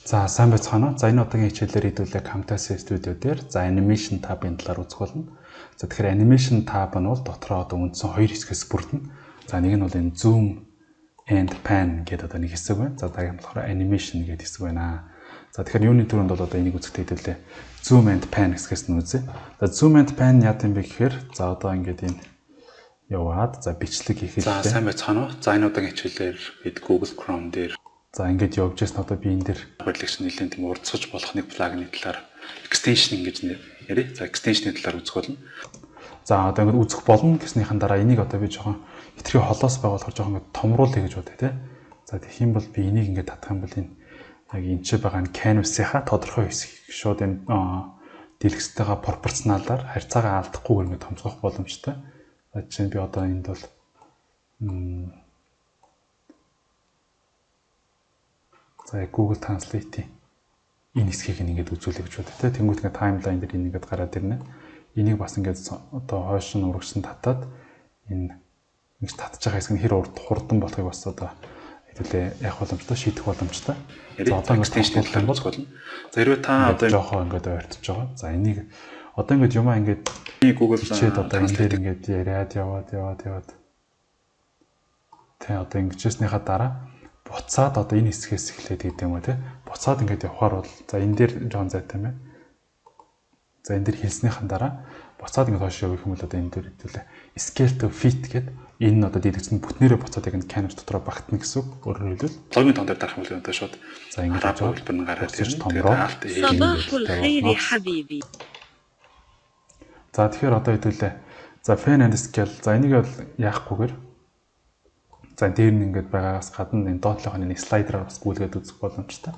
За сайн байцгаана уу. За энэ удаагийн хичээлээр хэдүүлээ Camtasia Studio дээр за animation tab-ын талаар үзэх болно. За тэгэхээр animation tab нь бол дотроо одоо үндсэн хоёр хэсгээс бүрдэнэ. За нэг нь бол энэ zoom and pan гэдэг одоо нэг хэсэг байна. За дараагийн нь болохоор animation гэдэг хэсэг байна. За тэгэхээр юуны түрүүнд бол одоо энийг үзэхдээ хэдүүлээ zoom and pan хэсгээс нь үзье. За zoom and pan яа гэм бэ гэхээр за одоо ингээд энэ яваад за бичлэг хийхэд За сайн байцгаана уу. За энэ удаагийн хичээлээр бид Google Chrome дээр за ингээд явж ясна одоо би энэ дэр барилагч нэлээд тийм урдсаж болох нэг plugin-ы талаар extension гэж нэрээ. За extension-ы талаар үзэх болно. За одоо ингээд үзэх болно гэснийхэн дараа энийг одоо би жоохон хитрхи холоос байгаа болохоор жоохон ингээд томруулъя гэж бодъё те. За тэгэх юм бол би энийг ингээд татах юм бол энэ яг энэ ч байгаа энэ canvas-ийнхаа тодорхой хэсгийг шууд энэ дэлгэцтэйгээ пропорционалаар харьцаагаа алдахгүйгээр ингээд томцгох боломжтой. За жишээ нь би одоо энд бол за Google Translate-ийн энэ хэсгийг ингээд үзүүлэх гэж бодъё те. Тэнгүүт ингээд timeline дээр энэ ингээд гараад ирнэ. Энийг бас ингээд одоо хойш нь урагш нь татаад энэ ингэж татж байгаа хэсэг нь хэр урд хурдан болохыг бас одоо хэдүүлээ явах боломжтой, шийдэх боломжтой. За одоо ингээд extension-ы талаар үзэх болно. За хэрвээ та одоо жоохоо ингээд ойртож байгаа. За энийг одоо ингээд юмаа ингээд Google бичээд одоо энэ дээр ингээд яриад яваад яваад яваад тэ одоо ингэжсэнийхаа дараа буцаад одоо энэ хэсгээс эхлээд гэдэг юм уу те. Буцаад ингээд явхаар бол за энэ дээр жоон зайтай юм байна. За энэ дээр хэлснийхэн дараа буцаад ингээд хойш явах юм бол одоо энэ дээр хэдүүлээ scale to fit гэдэг энэ нь одоо дэлгэцэнд бүтнээрээ буцаад яг энэ canvas дотроо багтана гэсэн үг. Өөрөөр хэлбэл логын тоон дээр дарах юм бол одоо шууд за ингээд араб хэлбэр нь гараад ирнэ. томроо. Тэгээд صباح الخير حبيبي. За тэгэхээр одоо хэдүүлээ за fan and scale за энийг бол яахгүйгээр за дээр нь ингээд байгаагаас гадна энэ доотлохын нэг слайдераар бас гүйлгээд үзэх боломжтой.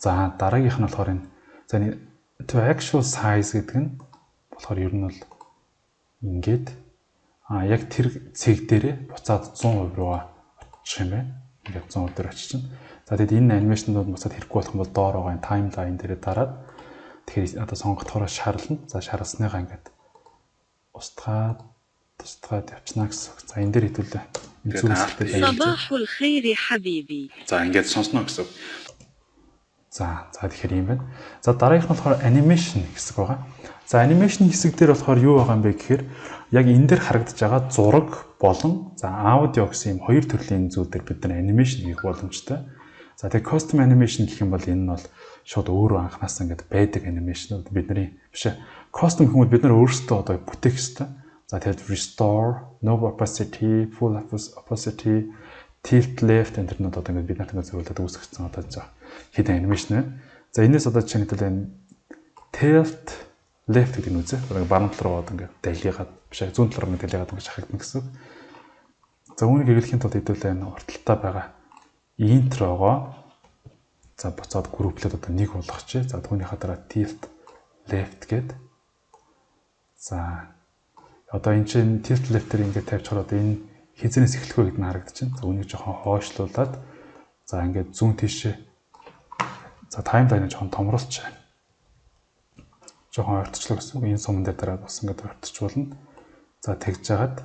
За дараагийнх нь болохоор энэ за энэ to actual size гэдэг нь болохоор ер нь бол ингээд яг тэр цэг дээрээ буцаад 100% руугаа очих юм байна. Ингээд 100% дээр очиж чинь. За тэгэд энэ анимашнууд буцаад хэрэггүй болох юм бол доор байгаа энэ timeline дээрээ дараад тэгэхээр одоо сонгогдохороо шарлна. За шарлсныгаа ингээд устгаад тусдгаад явчихна гэсэн үг. За энэ дээр хэдүүлээ. Энэ Тэгээд зүг хэсэгтээ баярлж. صباح الخير حبيبي. За ингээд сонсно гэсэн үг. За за тэгэхээр ийм байна. За дараагийнх нь болохоор animation хэсэг байгаа. За animation хэсэг дээр болохоор юу байгаа юм бэ гэхээр яг энэ дээр харагдаж байгаа зураг болон за аудио гэсэн юм хоёр төрлийн зүйл дээр бид нар animation хийх боломжтой. За тэгээ custom animation гэх юм бол энэ нь бол шууд өөрөө анханасаа ингээд байдаг animation бидний биш ээ. Custom гэх юм бол бид нар өөрсдөө одоо бүтээх ёстой. За тэгээд restore, no opacity, full opacity, tilt left энэ төрнүүд одоо ингээд бид нарт ингээд зөвлөд үүсгэсэн одоо за хэдэн анимашн байна. За энэс одоо жишээ нь хэдүүл энэ tilt left гэдэг нь үзье. Одоо баруун тал руу одоо ингээд далигаад биш ээ зүүн тал руу ингээд далигаад ингээд шахагдана гэсэн үг. За үүнийг хэрэглэхийн тулд хэдүүлээ энэ урталтаа байгаа интрогоо за буцаад групплээд одоо нэг болгочих. За түүнийхээ дараа tilt left гээд за одоо энэ чинь tilt left дээр ингээд тавьчихаар одоо энэ хизэнээс эхлэх вэ гэдэг нь харагдчихэв. За үүнийг жоохон хойшлуулад за ингээд зүүн тийшээ за timeline жоохон томруулчих. Жоохон ойртчлоо гэсэн үг. Энэ суман дээр дараад бас ингээд ойртч болно. За тэгж жагаад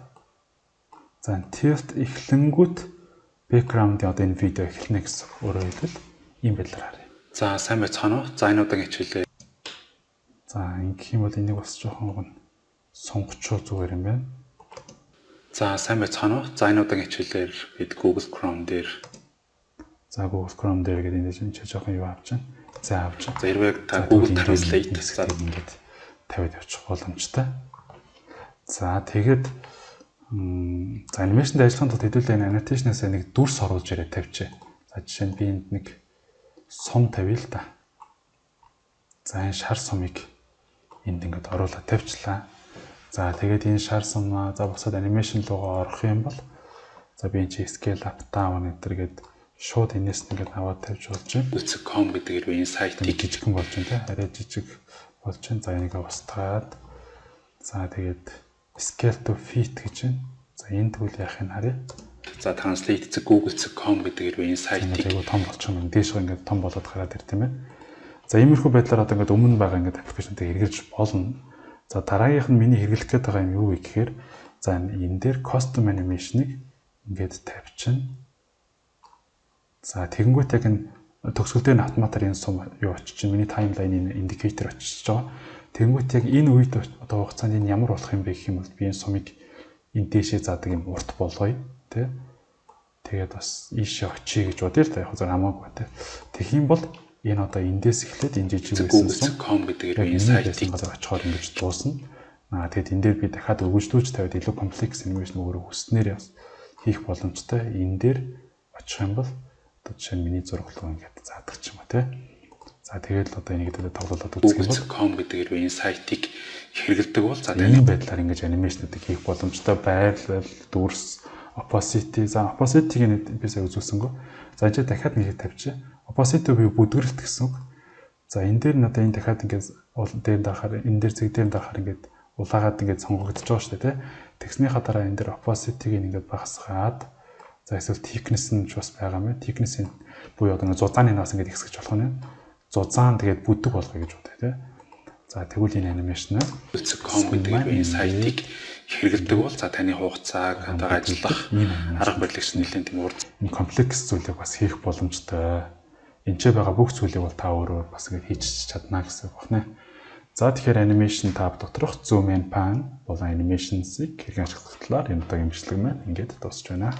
за tilt эхлэнгүүт background-ийн одоо энэ видео эхэлнэ гэсэн үг. Өөрөөр хэлбэл ийм байдлаар харъя. За сайн байцгаана уу. За энэ удаагийн хичээлээ За ингэх юм бол энийг бас жоохон сонгочоо зүгээр юм байна. За сайн байцгаана уу. За энэ удаагийн хичээлээр бид Google Chrome дээр За Google Chrome дээр гэдэг энэ чинь жоохон юу авч байна. За авч байна. за хэрвээ та Google Translate за ингээд тавиад явчих боломжтой. За тэгээд за анимашнд ажиллахын тулд хэдүүлээ энэ annotation-аас нэг дүрс оруулж ирээд тавьчих. За жишээ нь би энд нэг сум тавья л да. За энэ шар сумыг энд ингээд оруулаад тавьчлаа. За тэгээд энэ шар сумаа за бусад анимашн руугаа орох юм бол за би энэ чи scale up down энэ төр гээд шууд энэс нь ингээд аваад тавьж болж байна. .com гэдэг хэрвээ энэ сайтыг Нэг жижигхэн болж байна те. Арай жижиг болж байна. За энийг устгаад за тэгээд scale to fit гэж байна. За энэ тэгвэл яах юм харъя. за translate google.com гэдэг хэрвээ энэ сайтыг Ингээд айгу том болчих юм. Дээш ингээд том болоод гараад ирд юм байна. За иймэрхүү байдлаар одоо ингээд өмнө байгаа ингээд аппликейшнтэй хэрэгжилж болно. За дараагийнх нь миний хэрэглэх гээд байгаа юм юу вэ гэхээр за энэ дээр custom animation-ыг ингээд тавьчихна. За тэгэнгүүт яг энэ Төгсгөл дээр нь автоматар энэ сум юу очиж чинь миний timeline-ы indicator очиж байгаа. Тэнгүүт яг энэ үед одоо хугацаанд энэ ямар болох юм бэ гэх юм бол би энэ сумыг энэ дээшээ заадаг юм урт болгоё, тий. Тэгээд бас ийшээ очие гэж бодъё л та, яг зөв хамаагүй, тий. Тэгэх юм бол энэ одоо эндээс эхлээд энэ жижиг байсан сум Google.com гэдэг энэ сайтыг газар очихоор ингэж дуусна. Аа, тэгээд энэ дээр би дахиад өгөжлүүлж тавиад илүү комплекс animation өөрөө хүснээр бас хийх боломжтой. Энэ дээр очих юм бол одоо жишээ нь миний зураг руу ингээд заадаг ч юм уу, тий. За, тэгээд л одоо энийг дээр тоглуулад үзэх юм бол Google.com гэдэг энэ сайтыг хэрэглэдэг бол за ийм байдлаар ингэж animation уудыг хийх боломжтой. Байрлал, дүрс, opacity. За, opacity-г би сая үзүүлсэнгүү. За, энэ дахиад нэг тавьчих. Opacity буюу бүдгэрэлт гэсэн үг. За, энэ дээр нь одоо энэ дахиад ингээд дээр дарахаар, энэ дээр зэг дээр дарахаар ингээд улаагаад ингээд сонгогдож байгаа шүү дээ, тий. Тэгснийхаа дараа энэ дээр opacity-г ингээд багасгаад, за, эсвэл thickness нь ч бас байгаа юм. Thickness-ийн буюу одоо зузааны нас ингээд ихсгэж болох нь. Зузаан тэгээд бүдэг болгоё гэж бодъё, тий. За, тэгвэл энэ animation .com гэдэг энэ сайтыг хэрэглэдэг бол за таны хугацааг, одоо ажиллах арга барилыг чинь нэлээд тийм урд энэ комплекс зүйлийг бас хийх боломжтой. Энд ч байгаа бүх зүйлийг бол та өөрөө бас ингэж хийж чадна гэсэн үг байна. За, тэгэхээр animation tab доторх zoom and pan болон animations-ыг хэрхэн ашиглах талаар энэ удаагийн бичлэг маань ингээд дуусч байна.